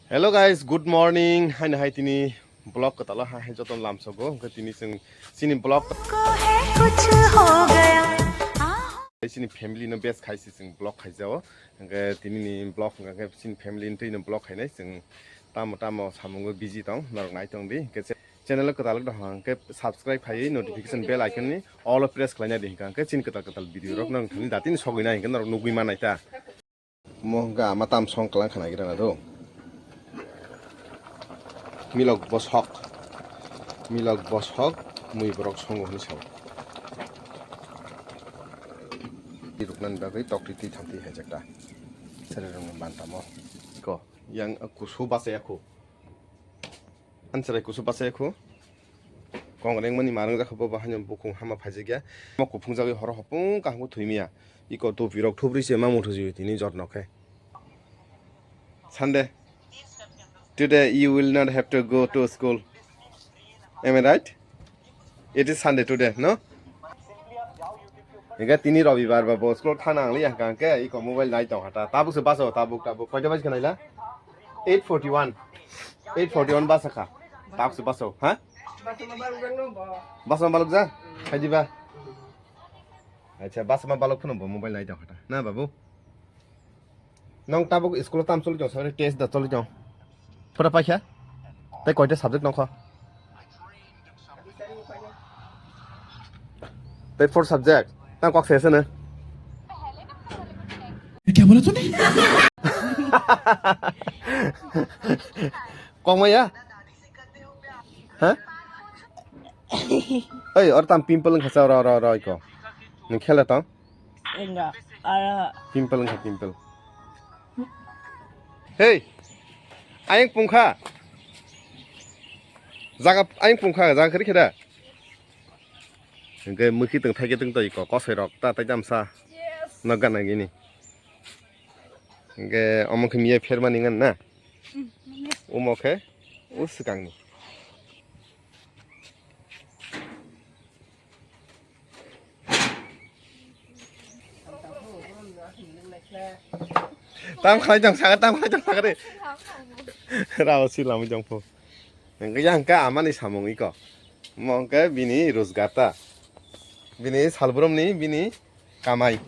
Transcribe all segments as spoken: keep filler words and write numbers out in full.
Hello guys, good morning. Haino hai tini vlog kwtalo ha hai joto lamsogo. Hwnkhe tini chwng chini vlog, chini family no base khai se chwng vlog khaijao. Hwnkhe tini ni vlog hwnkhe chini family ni twi no vlog khainai chwng tamo tamo samungo busy tong norok nai tong di. Hwnkhe channel o kwtal wng tong hwnkhe subscribe khaiwi notification bell icon ni all o press khlaina di hwnkhe chini kwtal kwtal video rok nang thani datini sogwi nai hwnkhe norok nugwi manai ta. Mo hwnkha ama tam song klang khna gira na do. Milok bosok. Milok bosok mui borok songo hwnwi sao. Di ruknani bagwi tokti twi thamti hai jakta. Sere rong ban tamo. Ko yang kusu basa yakho. Ansarai kusu basa yakho. Kong rengmani marang jakha bo, bo haino bukhung hama phaijakya. Mo kuphung jagwi horo hopung kaham thwimya. Iko topi rok thubrwi se ma muthu jiwi tini jotno khe. Sunday. Today you will not have to go to school. Am I right? It is Sunday today, no? Ega tini robibar ba bo school thana ang liya hwnkha hwnkhe iko mobile nai tong hata. Tabuk se baso, tabuk, tabuk. Koita baji khe naila? Eight forty one. Eight forty one basa kha. Tabuk se baso, ha? Basa ma balok ja? Khaidi ba? Acha, basa ma balok phano bo mobile nai tong hata. Na babu? Nong tabuk school tam choli tong, sabari test da choli tong. Pura paikha? Tei koita subject nongkho? Tei four subject. Tang kok sese na. Kya bola tune? Kok maya? Ha? Oi, or tam pimple wngkha sa, ro, ro, ro, iko. Nung khela tong? Enggak, ada. Pimple wngkha, pimple. Hey, ayang pungkha. Jaga ayang pungkha, jaga kari kheda. Hingke mukhi tong thaike tong toi ko, kosoi rok ta tai tamsa. Yes. No gana gini. Hingke omo khe miya phermani ngan na? Mm, miya. Omo khe o swkangni. Tam khlai tong saka, tam khlai tong saka de. Rao si lamwi tong pho. Hingke yang ka amani samung iko. Mo hingke bini rojgar ta. Bini salbrumni bini kamai.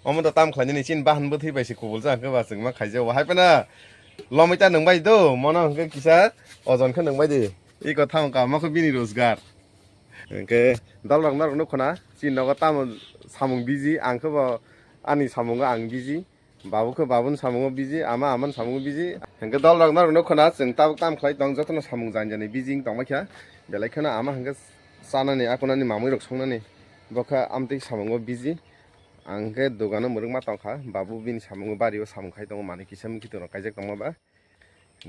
Omo to tam khlainani chini bahan bwthwi bai se kubul ja hwnkhe ba chwngma khaijao. Hai phano lomwi ta nwngbai do, mono hwnkhe kisa ojon khe nwngbai di. Iko tamo kama khe bini rojgar. Hwnkhe dolrok norok nukho na, chini nogo tamo samung busy, ang khe bo ani samungo ang busy. Babu khe babuni samungo busy, ama amani samungo busy. Hwnkhe dolrok norok nukho na, chwng tabuk tam khlai tong, jotono samung jani jani busy wng tongbai kha. Belai kheno ama hwnkhe chanani, akunani, mamui rok songnani, bo khe amtwi samungo busy. Ang khe dogano mwrwkma tongkha, babu bini samungo bario samung khai tongo, manwi kisa mui kiting rok kaijak tongma ba.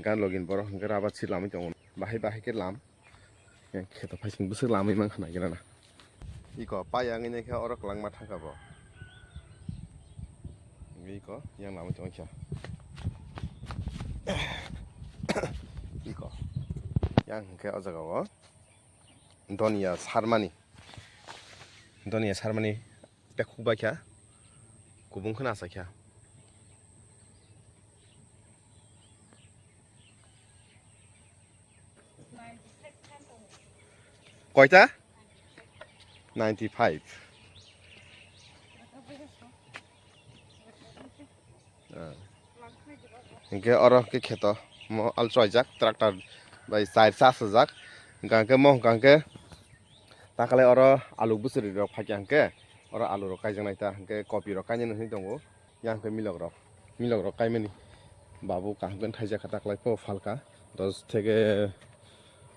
Gan login borok hwnkhe rubber si lamwi tongo, bahai bahai khe lam. Kheto phaising bwswk lamwi mankha nai gana na. Iko pai yang nai khe oro kwlangma thangkha bo. Iko yang lamwi tongkha. Iko yang hwnkhe o jaga o. Donia sarmani. Donia sarmani bekhuk bai kha. Kubung kheno achai kha. Koita? Ninety five. Ah. Hingke oro hingke kheto mo alchoi jak tractor bai char chasajak. Hingka hingke mo hingka hingke takalai oro alu bwswrwi rok phaikha hingke oro alu rok kaijaknai ta hingke kopi rok kainani hinwi tongo. Yang hingke milok rok, milok rok kaimani babu kaham khe thaijakha takalai po phalka dos theke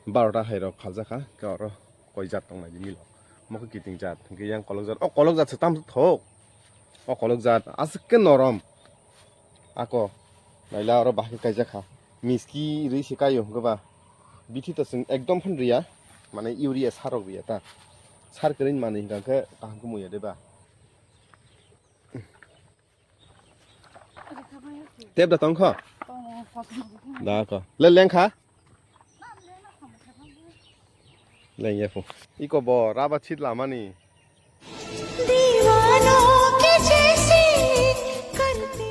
barota hai rok phaljakha hingke oro. Koi jat tong nai di milok. Omo khe kiting jat. Hingke yang kolok jat. O kolok jat se tam thok. O kolok jat aswk khe norom. Ako. Naila oro bahai khe kaijak kha. Miski rwi se kaio hwnkhe ba. Bithi to chwng ekdom phan riya. Mane urea sar rok riya ta. Sar kwrwi manwi hwnkha khe kaham khe muya de ba. Tep da tong kho? Da ko. Le leng kha? Leng ya phu. Iko bo rubber sheet lamani. दीवानों के जैसे करते।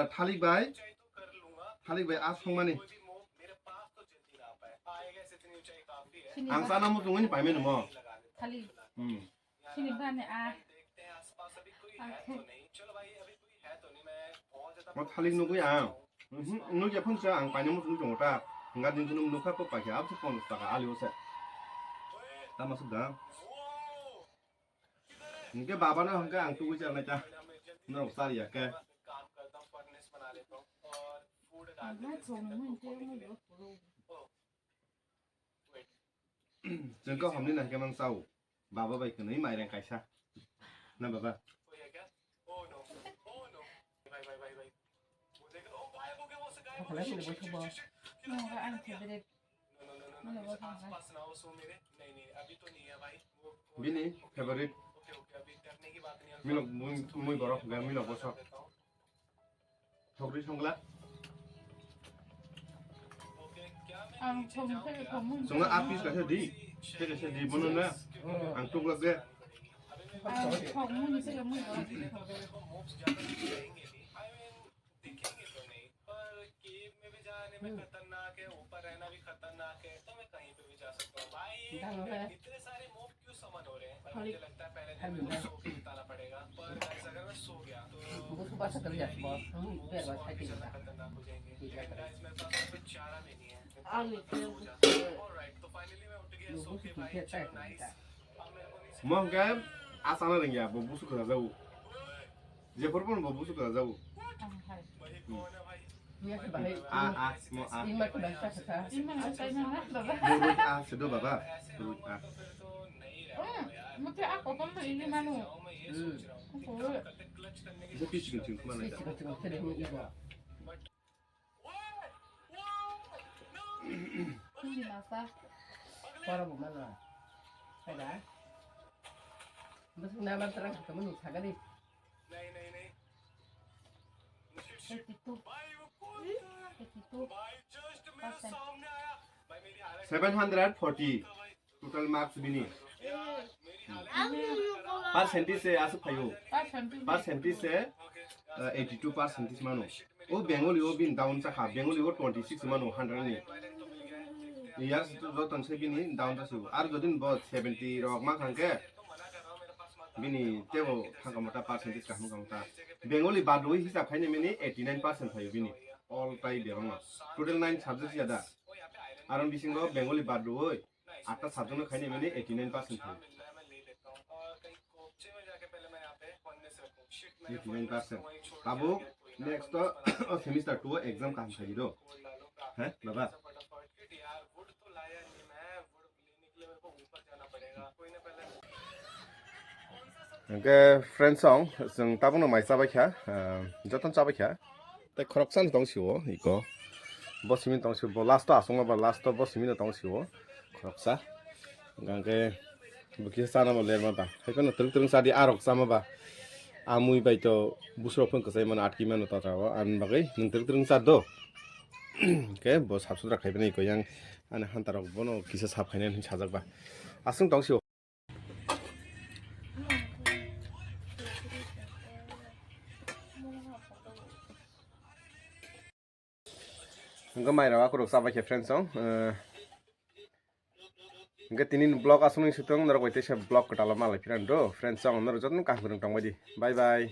eh, thalik bai, thalik bai a songmani. Ang sana muchungwi ni paimani mo. Thalik. Hmm. Sini bani a. Mo thalik nugwi ang. Mhm, nugya phunsa ang paina muchung tongo ta. Hwnga din tunung nukha po paikha abse ponchas taka ali ose. Tama sudda. Hingke baba no hingke ang tugwi char nai ta. No sar ya ke. Chwng kok hamni nai khe mang chao. Baba bai kwnwi mairang kaisa. Na baba. Ang favorite. Bini favorite. Milok mui, mui borok, milok bosok. Thokri songla. Ang thong thai thong mun. Songla a piece kaisa di. Thai kaisa di bono na. Ang tuklak de. Ang thong mun se mun. दिखेंगे तो नहीं, पर केव में भी जाने में खतरनाक है, ऊपर रहना भी खतरनाक है, तो मैं कहीं पे भी जा सकता हूँ। भाई, इतने सारे मोब क्यों समन हो रहे हैं? पर मुझे लगता है पहले दिन में तो सो के बिताना पड़ेगा। पर गाइस, अगर मैं सो गया तो मोब्स और भी ज्यादा खतरनाक हो जाएंगे। लेकिन गाइस, मेरे पास और कुछ चारा भी नहीं है। मैं तो सो जाता हूँ। ऑलराइट, तो फाइनली मैं उठ गया, सो के भाई, चलो nice. Mo hwnkhe Asana rengya, bo busu kha jago. Jephor pon bo busu kha jago. Ah, hai. Hmm. Iya ke bahai. Ah, ah, mo ah. Ima ke bahasa kata. Ima ke bahasa kata. Baba. Buruk ah, sedo baba. Buruk ah. Hmm, mesti aku pun tuh ini manu. Hmm. Aku. Bo pisi kencing kemana? Pisi kencing kemana? Hindi nasa. Para bumana. Ada. Bas nama terang kamu nih sagari. Eighty-two. Eighty-two. Percent. Seven hundred forty. Total marks bini. Percentage se asuk phaio. Percentage se, uh, eighty two percentage mano. O Bengali o bin down chakha, Bengali o twenty six mano hundred ni. Yar joton se bini down chasio. Ar jodin bo seventy rok ma khangke bini tebo thangka mota percentage kaham kaham ta. Bengali badoi hisab khaine mini eighty nine percent phaio bini. All tai bebang. Total nine subjects ya da. Aron bisingo Bengali badoi. Atta subject no khaini mani eighty nine percent thai. Eighty nine percent. Abo next to o semester two exam kaham khai do. He baba. Hingke friends song, chwng tabukno mai chabai kha, ah, jotono chabai kha. Tei khoroksa no tong sio iko. Bo simi tong sio, bo last o asongo ba last o bo simi no tong sio. Khoroksa. Hingke bo kisa chana bo lerma ba. Hai phano twrwng twrwng sadi arok chama ba. Amui bai to busrok phun kwchai mano atki mano tatra o. Ani bagwi nwng twrwng twrwng cha do. Hingke bo sap sutra khai phano iko yang ani hanta rok bono kisa sap khainai hinwi sajak ba. Aswng tong sio. Hingke mai rok akhorok chabai khe friends song. Eh, hingke tini ni vlog aswk nung sitwng norok bai teisa vlog kwtal o malai phirang do friends song norok jotono kaham kwrwng tongbai di. Bye bye.